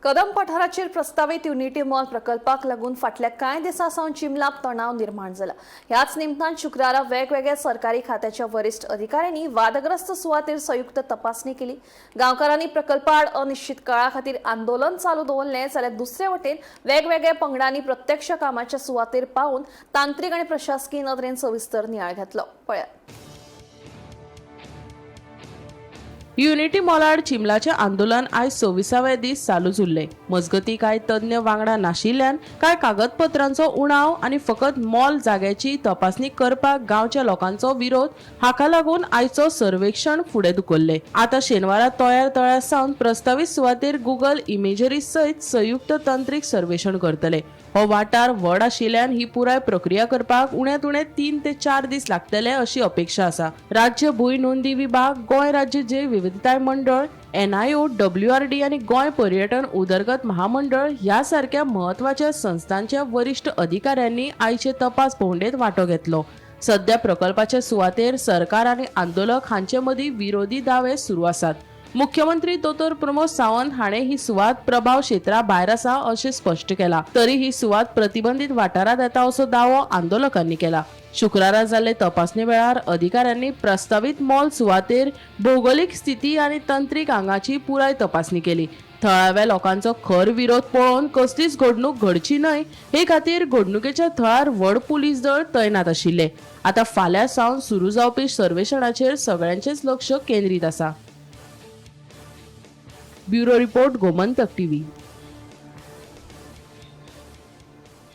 कदम पठाराचेर प्रस्तावीत unity mall प्रकल्पाक लागून फाटल्या कांय दिसां सावन चिमलाक तणाव निर्माण जाला. ह्याच निमतान शुक्रारा वेगवेगळ्या सरकारी खात्याच्या वरिश्ठ अधिकाऱ्यांनी वादग्रस्त सुवातेर संयुक्त तपासणी केली. गांवकारांनी प्रकल्पाआड अनिश्चित काळा खातीर आंदोलन चालू दवरलें, जाल्यार दुसरे वटेन वेगवेगळ्या पंगडांनी प्रत्यक्ष कामाच्या सुवातेर पावून तांत्रिक आनी प्रशासकीय नदरेन सविस्तर नियाळ घेतलो. पळयात. युनिटी मॉलाआड चिमलाचें आंदोलन आयज 26व्या दीस चालूच उरलें. मजगतीं, कांय तज्ञ वांगडा नाशिल्ल्यान कांय कागदपत्रांचो उणाव आनी फकत मॉल जाग्याची तपासणी करपाक गांवच्या लोकांचो विरोध हाका लागून आयचो सर्वेक्षण फुडें धुकल्लें. आतां शेनवारा तयार तळ्या सावन प्रस्तावीत सुवातेर गुगल इमेजरी सयत संयुक्त तंत्रीक सर्वेक्षण करतले. हो वाठार व्हड आशिल्ल्यान ही पुराय प्रक्रिया करपाक उण्यांत उणे 3 ते 4 दीस लागतले अशी अपेक्षा आसा. राज्य भूंय नोंदी विभाग, गोंय राज्य जैव विविधताय मंडळ, एनआयओ, डब्ल्यूआरडी आनी गोंय पर्यटन उदरगत महामंडळ ह्या सारक्या म्हत्वाच्या संस्थांच्या वरिश्ठ अधिकाऱ्यांनी आयचे तपास भोंवडेंत वांटो घेतलो. सध्या प्रकल्पाचे सुवातेर सरकार आनी आंदोलक हांचे मदीं विरोधी दावे सुरू आसात. मुख्यमंत्री दोतोर प्रमोद सावंत हाणें ही सुवात प्रभाव क्षेत्रा भायर आसा अशें स्पश्ट केलां. तरी ही सुवात प्रतिबंधीत वाठारांत येता असो दावो आंदोलकांनी केला. शुक्रारा जाल्ले तपासणे वेळार अधिकाऱ्यांनी प्रस्तावीत मॉल सुवातेर भौगोलिक स्थिती आनी तंत्रीक आंगाची पुराय तपासणी केली. थळाव्या लोकांचो खर विरोध पळोवन कसलीच घडणूक घडची न्हय हे खातीर घडणुकेच्या थळार व्हड पुलीस दळ तैनात आशिल्ले. आतां फाल्यां सावन सुरू जावपी सर्वेक्षणाचेर सगळ्यांचेच लक्ष केंद्रीत आसा. Bureau report, Gomantak TV.